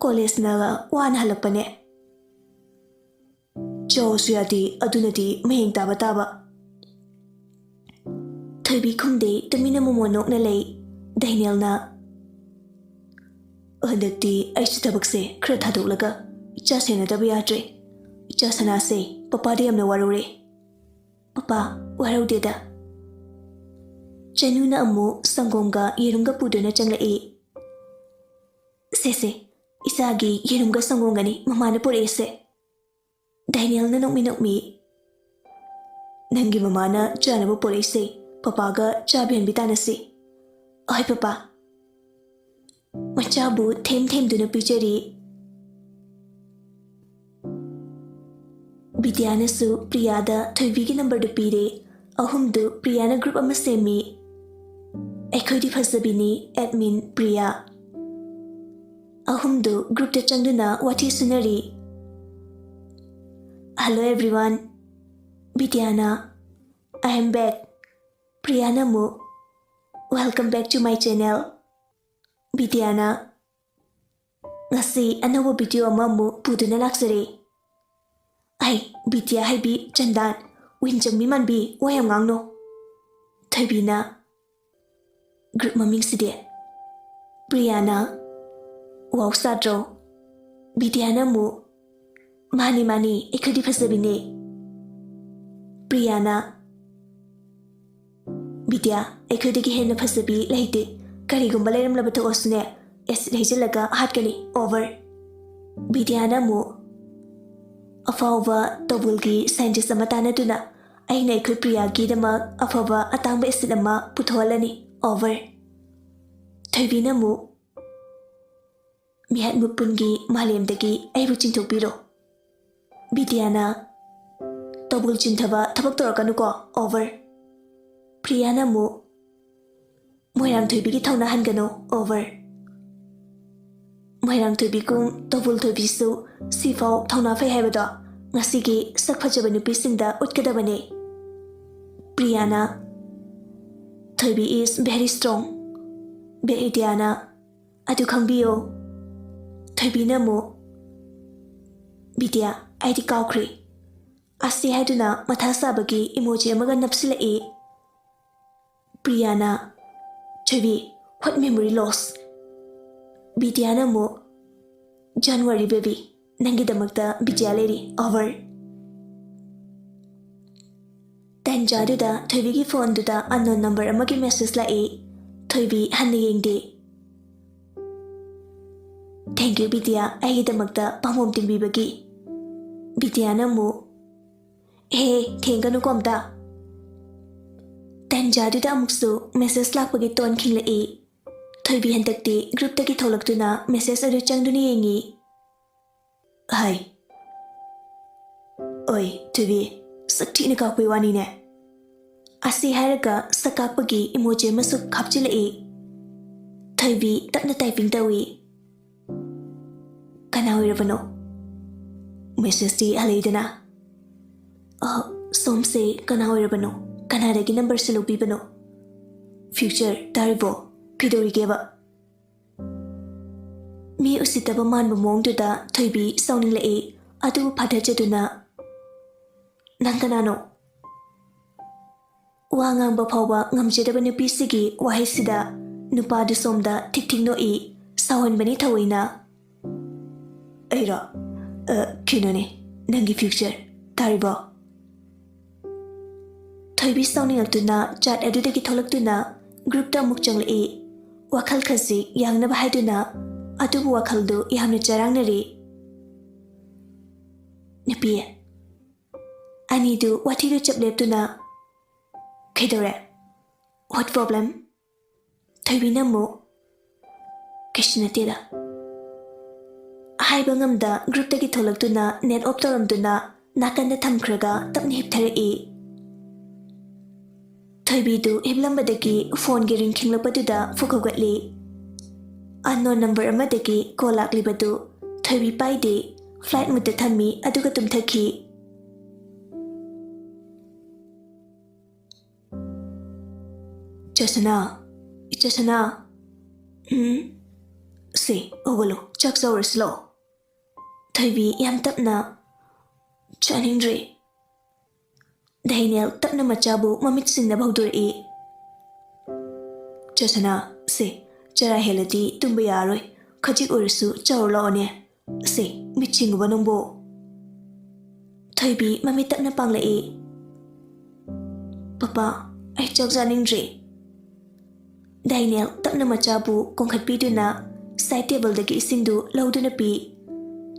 ꯀꯣꯂꯦꯖꯅꯒ ꯋꯥꯅ ꯍꯜꯂꯛꯄꯅꯦ꯫ ꯆꯥꯎꯁꯨ ꯌꯥꯗꯦ, ꯑꯗꯨꯅꯗꯤ ꯃꯌꯦꯡ ꯇꯥꯕ ꯇꯥꯕ꯫ ꯊꯣꯏꯕꯤ ꯈꯨꯝꯗꯦ, ꯇꯨꯃꯤꯟꯅ ꯃꯣꯃꯣꯟ ꯅꯣꯛꯅ ꯂꯩ꯫ ꯗꯥꯏꯅꯦꯜꯅ, ꯍꯟꯗꯛꯇꯤ ꯑꯩꯁꯨ ꯊꯕꯛꯁꯦ ꯈꯔ ꯊꯥꯗꯣꯛꯂꯒ ꯏꯆꯥ ꯁꯦꯟꯅꯗꯕ ꯌꯥꯗ꯭ꯔꯦ꯫ ꯏꯆꯥ ꯁꯅꯥꯁꯦ ꯄꯄꯥꯗ ꯌꯥꯝꯅ ꯋꯥꯔꯧꯔꯦ꯫ ꯄꯄꯥ, ꯋꯥꯔꯧꯗꯦꯗ꯫ ꯆꯅꯨꯅ ꯑꯃꯨꯛ ꯁꯪꯒꯣꯝꯒ ꯌꯦꯔꯨꯝꯒ ꯄꯨꯗꯨꯅ ꯆꯪꯂꯛꯏ꯫ ꯁꯦ, ꯁꯦ, ꯏꯆꯥꯒꯤ ꯌꯦꯔꯨꯝꯒ ꯁꯪꯒꯣꯝꯒꯅꯤ ꯃꯃꯥꯅ ꯄꯨꯔꯛꯏꯁꯦ꯫ ꯗꯥꯏꯅꯦꯜꯅ ꯅꯣꯛꯃꯤ ꯅꯣꯛꯃꯤ, ꯅꯪꯒꯤ ꯃꯃꯥꯅ ꯆꯥꯅꯕ ꯄꯨꯔꯛꯏꯁꯦ, ꯄꯄꯥꯒ ꯆꯥꯕꯤꯍꯟꯕꯤ ꯇꯥꯅꯁꯤ꯫ ꯍꯣꯏ ꯄꯄꯥ꯫ ꯃꯆꯥꯕꯨ ꯊꯦꯝ ꯊꯦꯝꯗꯨꯅ ꯄꯤꯖꯔꯤ꯫ ꯕꯤꯗ꯭ꯌꯥꯅꯁꯨ ꯄ꯭ꯔꯤꯌꯥꯗ ꯊꯣꯏꯕꯤꯒꯤ ꯅꯝꯕꯔꯗꯨ ꯄꯤꯔꯦ꯫ ꯑꯍꯨꯝꯗꯨ ꯄ꯭ꯔꯤꯌꯥꯅ ꯒ꯭ꯔꯨꯞ ꯑꯃ ꯁꯦꯝꯃꯤ꯫ ꯑꯩꯈꯣꯏꯗꯤ ꯐꯖꯕꯤꯅꯤ, ꯑꯦꯗꯃꯤꯟ ꯄ꯭ꯔꯤꯌꯥ꯫ ꯑꯍꯨꯝꯗꯨ ꯒ꯭ꯔꯨꯞꯇ ꯆꯪꯗꯨꯅ ꯋꯥꯊꯤ ꯁꯨꯅꯔꯤ꯫ Hello everyone, ꯕꯤꯗ꯭ꯌꯥꯅ, I am back꯫ ꯄ꯭ꯔꯤꯌꯥꯅ ꯑꯃꯨꯛ, Welcome back to my channel꯫ ꯕꯤꯗ꯭ꯌꯥꯅ, ꯉꯁꯤ ꯑꯅꯧꯕ ꯚꯤꯗꯤꯑꯣ ꯑꯃꯃꯨꯛ ꯄꯨꯗꯨꯅ ꯂꯥꯛꯆꯔꯦ꯫ ꯑꯩ ꯕꯤꯗ꯭ꯌꯥ ꯍꯩꯕꯤ ꯆꯟꯗꯥꯟ, ꯋꯤꯟ ꯆꯪꯕꯤ ꯃꯥꯟꯕꯤ, ꯋꯥ ꯌꯥꯝ ꯉꯥꯡꯅꯣ꯫ ꯊꯣꯏꯕꯤꯅ, ꯒ꯭ꯔꯨꯞ ꯃꯃꯤꯡꯁꯤꯗꯤ? ꯄ꯭ꯔꯤꯌꯥꯅ, ꯋꯥꯎ ꯁꯥꯗ꯭ꯔꯣ? ꯕꯤꯗ꯭ꯌꯥꯅ ꯑꯃꯨꯛ, ꯃꯥꯅꯤ ꯃꯥꯅꯤ, ꯑꯩꯈꯣꯏꯗꯤ ꯐꯖꯕꯤꯅꯦ꯫ ꯄ꯭ꯔꯤꯌꯥꯅ, ꯕꯤꯗ꯭ꯌꯥ, ꯑꯩꯈꯣꯏꯗꯒꯤ ꯍꯦꯟꯅ ꯐꯖꯕꯤ ꯂꯩꯇꯦ꯫ ꯀꯔꯤꯒꯨꯝꯕ ꯂꯩꯔꯝꯂꯕ ꯊꯣꯛꯑꯁꯨꯅꯦ, ꯑꯦꯁꯤꯗ ꯍꯩꯖꯤꯜꯂꯒ ꯍꯥꯠꯀꯅꯤ꯫ ꯑꯣꯚꯔ꯫ ꯕꯤꯗ꯭ꯌꯥꯅ ꯑꯃꯨꯛ, ꯑꯐꯥꯎꯕ ꯇꯧꯕꯜꯒꯤ ꯁꯥꯏꯟꯇꯤꯁ ꯑꯃ ꯇꯥꯟꯅꯗꯨꯅ ꯑꯩꯅ ꯑꯩꯈꯣꯏ ꯄ꯭ꯔꯤꯌꯥꯒꯤꯗꯃꯛ ꯑꯐꯕ ꯑꯇꯥꯡꯕ ꯑꯦꯁꯤꯗ ꯑꯃ ꯄꯨꯊꯣꯛꯍꯜꯂꯅꯤ꯫ ꯑꯣꯚꯔ꯫ ꯊꯣꯏꯕꯤꯅ ꯑꯃꯨꯛ, ꯃꯤꯍꯥꯠ ꯃꯨꯄꯨꯟꯒꯤ ꯃꯥꯂꯦꯝꯗꯒꯤ ꯑꯩꯕꯨ ꯆꯤꯡꯊꯣꯛꯄꯤꯔꯣ꯫ ꯕꯤꯗ꯭ꯌꯥꯅ, ꯇꯧꯕꯨꯜ ꯆꯤꯟꯊꯕ ꯊꯕꯛ ꯇꯧꯔꯛꯀꯅꯨꯀꯣ꯫ Over꯫ ꯄ꯭ꯔꯤꯌꯥꯅ ꯑꯃꯨꯛ, "ꯃꯣꯏꯔꯥꯡꯊꯣꯏꯕꯤꯒꯤ ꯊꯧꯅꯥ ꯍꯟꯒꯅꯨ꯫ Over꯫ ꯃꯣꯏꯔꯥꯡꯊꯣꯏꯕꯤꯒꯨꯝ ꯇꯧꯕꯨꯜ ꯊꯣꯏꯕꯤꯁꯨ ꯁꯤꯐꯥꯎ ꯊꯧꯅꯥ ꯐꯩ ꯍꯥꯏꯕꯗꯣ ꯉꯁꯤꯒꯤ ꯁꯛ ꯐꯖꯕ ꯅꯨꯄꯤꯁꯤꯡꯗ ꯎꯠꯀꯗꯕꯅꯦ꯫" ꯄ꯭ꯔꯤꯌꯥꯅ, "ꯊꯣꯏꯕꯤ is very strong꯫" ꯕꯤꯗ꯭ꯌꯥꯅ, "ꯑꯗꯨ ꯈꯪꯕꯤꯌꯣ꯫" ꯊꯣꯏꯕꯤꯅ ꯑꯃꯨꯛ, "ꯕꯤꯗ꯭ꯌꯥ, ꯑꯩꯗꯤ ꯀꯥꯎꯈ꯭ꯔꯦ꯫" ꯑꯁꯤ ꯍꯥꯏꯗꯨꯅ ꯃꯊꯥ ꯁꯥꯕꯒꯤ emoji ꯑꯃꯒ ꯅꯞꯁꯤꯜꯂꯛꯏ꯫ ꯄ꯭ꯔꯤꯌꯥꯅ, "ꯊꯣꯏꯕꯤ, what memory loss?" ꯕꯤꯗ꯭ꯌꯥꯅ ꯑꯃꯨꯛ, "Don't worry baby, ꯅꯪꯒꯤꯗꯃꯛꯇ ꯕꯤꯗ꯭ꯌꯥ ꯂꯩꯔꯤ꯫ Over꯫" ꯇꯟꯖꯥꯗꯨꯗ ꯊꯣꯏꯕꯤꯒꯤ phoneꯗꯨꯗ unknown number ꯑꯃꯒꯤ message ꯂꯥꯛꯏ꯫ ꯊꯣꯏꯕꯤ ꯍꯟꯅ ꯌꯦꯡꯗꯦ꯫ "Thank you ꯕꯤꯗ꯭ꯌꯥ, ꯑꯩꯒꯤꯗꯃꯛꯇ ꯄꯥꯝꯕꯣꯝ ꯇꯤꯡꯕꯤꯕꯒꯤ꯫" ꯕꯤꯗ꯭ꯌꯥꯅ ꯑꯃꯨꯛ, "ꯍꯦ, ꯊꯦꯡꯒꯅꯨꯀꯣ ꯑꯝꯇ꯫" ꯇꯟꯖꯥꯗꯨꯗ ꯑꯃꯨꯛꯁꯨ message ꯂꯥꯛꯄꯒꯤ tone ꯈꯤꯡꯂꯛꯏ꯫ ꯊꯣꯏꯕꯤ ꯍꯟꯗꯛꯇꯤ groupꯇꯒꯤ ꯊꯣꯛꯂꯛꯇꯨꯅ message ꯑꯗꯨ ꯆꯪꯗꯨꯅ ꯌꯦꯡꯉꯤ꯫ "ꯍꯥꯏ꯫ ꯑꯣꯏ, ꯊꯣꯏꯕꯤ, ꯁꯛ ꯊꯤꯅ ꯀꯥꯛꯄꯩ ꯋꯥꯅꯤꯅꯦ꯫" ꯑꯁꯤ ꯍꯥꯏꯔꯒ ꯁꯛ ꯀꯥꯛꯄꯒꯤ emoji ꯑꯃꯁꯨ ꯍꯥꯞꯆꯤꯜꯂꯛꯏ꯫ ꯊꯣꯏꯕꯤ ꯇꯞꯅ typing ꯇꯧꯏ꯫ "ꯀꯅꯥ ꯑꯣꯏꯔꯕꯅꯣ?" Messageꯇꯤ ꯍꯜꯂꯛꯏꯗꯅ꯫ "ꯑ, ꯁꯣꯝꯁꯦ ꯀꯅꯥ ꯑꯣꯏꯔꯕꯅꯣ? ꯀꯅꯥꯗꯒꯤ numberꯁꯦ ꯂꯧꯕꯤꯕꯅꯣ?" "Future, ꯇꯥꯔꯤꯕꯣ? ꯀꯩꯗꯧꯔꯤꯒꯦꯕ?" ꯃꯤ ꯎꯁꯤꯠꯇꯕ ꯃꯥꯟꯕ ꯃꯑꯣꯡꯗꯨꯗ ꯊꯣꯏꯕꯤ ꯁꯥꯎꯅꯤꯡꯂꯛꯏ꯫ ꯑꯗꯨꯕꯨ ꯐꯥꯊꯖꯗꯨꯅ, "ꯅꯪ ꯀꯅꯥꯅꯣ?" ꯋꯥ ꯉꯥꯡꯕ ꯐꯥꯎꯕ ꯉꯝꯖꯗꯕ ꯅꯨꯄꯤꯁꯤꯒꯤ ꯋꯥꯍꯩꯁꯤꯗ ꯅꯨꯄꯥꯗꯨ ꯁꯣꯝꯗ ꯊꯤꯛ ꯊꯤꯛ ꯅꯣꯛꯏ, ꯁꯥꯎꯍꯟꯕꯅꯤ ꯊꯑꯣꯏꯅ꯫ "ꯑꯩꯔꯣ? ꯑ, ꯀꯩꯅꯣꯅꯦ, ꯅꯪꯒꯤ future, ꯇꯥꯔꯤꯕꯣ?" ꯊꯣꯏꯕꯤ ꯁꯥꯎꯅꯤꯡꯂꯛꯇꯨꯅ chat ꯑꯗꯨꯗꯒꯤ ꯊꯣꯛꯂꯛꯇꯨꯅ groupꯇ ꯑꯃꯨꯛ ꯆꯪꯂꯛꯏ꯫ ꯋꯥꯈꯜ ꯈꯖꯤꯛ ꯌꯥꯡꯅꯕ ꯍꯥꯏꯗꯨꯅ, ꯑꯗꯨꯕꯨ ꯋꯥꯈꯜꯗꯨ ꯌꯥꯝꯅ ꯆꯔꯥꯡꯅꯔꯤ꯫ ꯅꯨꯄꯤ ꯑꯅꯤꯗꯨ ꯋꯥꯊꯤꯗꯨ ꯆꯞ ꯂꯦꯞꯇꯨꯅ, "ꯀꯩꯗꯧꯔꯦ? What problem?" ꯊꯣꯏꯕꯤꯅ ꯑꯃꯨꯛ, "ꯀꯩꯁꯨ ꯅꯠꯇꯦꯗ꯫" ꯍꯥꯏꯕ ꯉꯝꯗ groupꯇꯒꯤ ꯊꯣꯛꯂꯛꯇꯨꯅ net off ꯇꯧꯔꯝꯗꯨꯅ ꯅꯥꯀꯟꯗ ꯊꯝꯈ꯭ꯔꯒ ꯇꯞꯅ ꯍꯤꯞꯊꯔꯛꯏ꯫ ꯊꯣꯏꯕꯤꯗꯨ ꯍꯤꯞꯂꯝꯕꯗꯒꯤ ꯐꯣꯟꯒꯤ ꯔꯤꯡ ꯈꯤꯡꯂꯛꯄꯗꯨꯗ ꯐꯨꯛ ꯍꯧꯒꯠꯂꯤ꯫ ꯑꯟꯅꯣꯟ ꯅꯝꯕꯔ ꯑꯃꯗꯒꯤ ꯀꯣꯜ ꯂꯥꯛꯂꯤꯕꯗꯨ ꯊꯣꯏꯕꯤ ꯄꯥꯏꯗꯦ, ꯐ꯭ꯂꯥꯏꯠ ꯃꯨꯠꯇ ꯊꯝꯃꯤ, ꯑꯗꯨꯒ ꯇꯨꯝꯊꯈꯤ꯫ "ꯆꯁꯅꯥ, ꯏꯆꯁꯅꯥ, ꯎꯝ, ꯁꯦ, ꯍꯧꯒꯠꯂꯣ, ꯆꯥꯛ ꯆꯥꯎꯔꯁꯤ ꯂꯥꯛꯑꯣ꯫" ꯊꯣꯏꯕꯤ ꯌꯥꯝ ꯇꯞꯅ, "ꯆꯥꯅꯤꯡꯗ꯭ꯔꯦ꯫" ꯗꯥꯏꯅꯦꯜ ꯇꯞꯅ ꯃꯆꯥꯕꯨ ꯃꯃꯤꯠ ꯁꯤꯡꯅꯕ ꯍꯧꯗꯣꯔꯛꯏ꯫ "ꯆꯁꯅꯥ, ꯁꯦ, ꯆꯔꯥ ꯍꯦꯜꯂꯗꯤ ꯇꯨꯝꯕ ꯌꯥꯔꯔꯣꯏ, ꯈꯖꯤꯛ ꯑꯣꯏꯔꯁꯨ ꯆꯥꯔꯨ ꯂꯥꯛꯑꯣꯅꯦ꯫ ꯁꯦ, ꯃꯤꯠ ꯁꯤꯡꯉꯨꯕ ꯅꯪꯕꯨ꯫" ꯊꯣꯏꯕꯤ ꯃꯃꯤꯠ ꯇꯞꯅ ꯄꯥꯡꯂꯛꯏ꯫ "ꯄꯄꯥ, ꯑꯩ ꯆꯥꯛ ꯆꯥꯅꯤꯡꯗ꯭ꯔꯦ꯫" ꯗꯥꯏꯅꯦꯜ ꯇꯞꯅ ꯃꯆꯥꯕꯨ ꯀꯣꯟꯈꯠꯄꯤꯗꯨꯅ ꯁꯥꯏꯠ ꯇꯦꯕꯜꯗꯒꯤ ꯏꯁꯤꯡꯗꯨ ꯂꯧꯗꯨꯅ ꯄꯤ꯫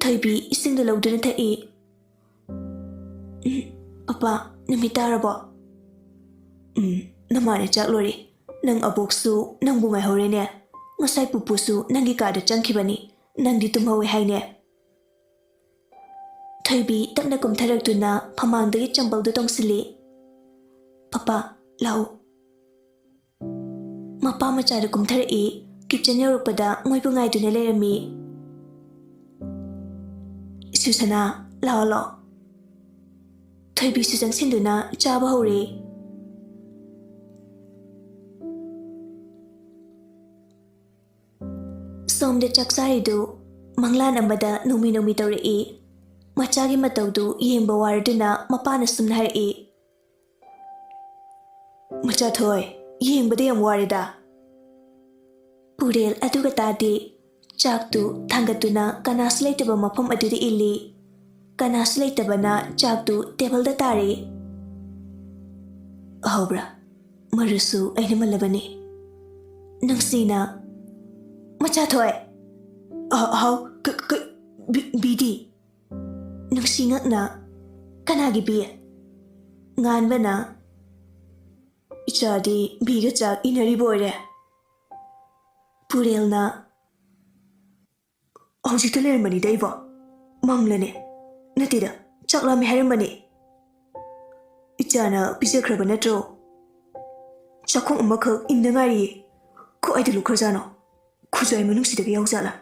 ꯊꯣꯏꯕꯤ ꯏꯁꯤꯡꯗꯨ ꯂꯧꯗꯨꯅ ꯊꯛꯏ꯫ "ꯎꯝ, ꯄꯄꯥ, ꯅꯨꯃꯤꯠ ꯇꯥꯔꯕꯣ?" "ꯎꯝ, ꯅꯃꯥꯅ ꯆꯥꯛ ꯂꯣꯏꯔꯦ꯫ ꯅꯪ ꯑꯕꯣꯛꯁꯨ ꯅꯪꯕꯨ ꯉꯥꯏꯍꯧꯔꯦꯅꯦ꯫ ꯉꯁꯥꯏ ꯄꯨꯄꯨꯁꯨ ꯅꯪꯒꯤ ꯀꯥꯗ ꯆꯪꯈꯤꯕꯅꯤ꯫ ꯅꯪꯗꯤ ꯇꯨꯝꯍꯧꯋꯦ ꯍꯥꯏꯅꯦ꯫" ꯊꯣꯏꯕꯤ ꯇꯞꯅ ꯀꯨꯝꯊꯔꯛꯇꯨꯅ ꯐꯃꯥꯡꯗꯒꯤ ꯆꯝꯕꯜꯗꯨ ꯇꯣꯡꯁꯤꯜꯂꯤ꯫ "ꯄꯄꯥ, ꯂꯥꯛꯎ꯫" ꯃꯄꯥ ꯃꯆꯥꯗꯨ ꯀꯨꯝꯊꯔꯛꯏ꯫ ꯀꯤꯠꯆꯟ ꯌꯧꯔꯛꯄꯗ ꯃꯣꯏꯕꯨ ꯉꯥꯏꯗꯨꯅ ꯂꯩꯔꯝꯃꯤ꯫ "ꯁꯨꯁꯅꯥ, ꯂꯥꯛꯑꯣ, ꯂꯥꯛꯑꯣ꯫" ꯊꯣꯏꯕꯤꯁꯨ ꯆꯪꯁꯤꯟꯗꯨꯅ ꯆꯥꯕ ꯍꯧꯔꯦ꯫ ꯁꯣꯝꯗ ꯆꯥꯛ ꯆꯥꯔꯤꯗꯨ ꯃꯪꯂꯥꯟ ꯑꯃꯗ ꯅꯣꯡꯃꯤ ꯅꯣꯡꯃꯤ ꯇꯧꯔꯛꯏ꯫ ꯃꯆꯥꯒꯤ ꯃꯇꯧꯗꯨ ꯌꯦꯡꯕ ꯋꯥꯔꯗꯨꯅ ꯃꯄꯥꯅ ꯁꯨꯝꯅ ꯍꯥꯏꯔꯛꯏ, "ꯃꯆꯥꯊꯣꯏ, ꯌꯦꯡꯕꯗ ꯌꯥꯝ ꯋꯥꯔꯦꯗ꯫" ꯄꯨꯔꯦꯜ ꯑꯗꯨꯒ ꯇꯥꯗꯦ꯫ ꯆꯥꯛꯇꯨ ꯊꯥꯡꯒꯠꯇꯨꯅ ꯀꯅꯥꯁꯨ ꯂꯩꯇꯕ ꯃꯐꯝ ꯑꯗꯨꯗ ꯏꯜꯂꯤ꯫ ꯀꯅꯥꯁꯨ ꯂꯩꯇꯕꯅ ꯆꯥꯛꯇꯨ ꯇꯦꯕꯜꯗ ꯇꯥꯔꯦ꯫ "ꯑꯍꯧꯕ꯭ꯔꯥ? ꯃꯔꯨꯁꯨ ꯑꯩꯅ ꯃꯜꯂꯕꯅꯤ꯫" ꯅꯨꯡꯁꯤꯅ, "ꯃꯆꯥꯊꯣꯏ!" "ꯑ-, ꯍꯥꯎ, ꯀ-, ꯀ-, ꯕꯤ-, ꯕꯤꯗꯤ?" ꯅꯨꯡꯁꯤ ꯉꯛꯅ, "ꯀꯅꯥꯒꯤ ꯕꯤ?" ꯉꯥꯟꯕꯅ, "ꯏꯆꯥꯗꯤ ꯕꯤꯒ ꯆꯥꯛ ꯏꯟꯅꯔꯤꯕ ꯑꯣꯏꯔꯦ꯫" ꯄꯨꯔꯦꯜꯅ, "ꯍꯧꯖꯤꯛꯇ ꯂꯩꯔꯝꯕꯅꯤꯗ ꯑꯩꯕꯣ꯫ ꯃꯪꯂꯅꯦ꯫ ꯅꯠꯇꯦꯗ, ꯆꯥꯛ ꯂꯥꯝꯃꯦ ꯍꯥꯏꯔꯝꯕꯅꯦ꯫ ꯏꯆꯥꯅ ꯄꯤꯖꯈ꯭ꯔꯕ ꯅꯠꯇ꯭ꯔꯣ? ꯆꯥꯛꯈꯣꯝ ꯑꯃꯈꯛ ꯏꯟꯗ ꯉꯥꯏꯔꯤꯌꯦ꯫ ꯀꯥꯏꯗ ꯂꯨꯞꯈ꯭ꯔꯖꯥꯠꯅꯣ? ꯈꯨꯖꯥꯏ ꯃꯅꯨꯡꯁꯤꯗꯒ ꯌꯥꯎꯖꯥꯠꯂꯥ?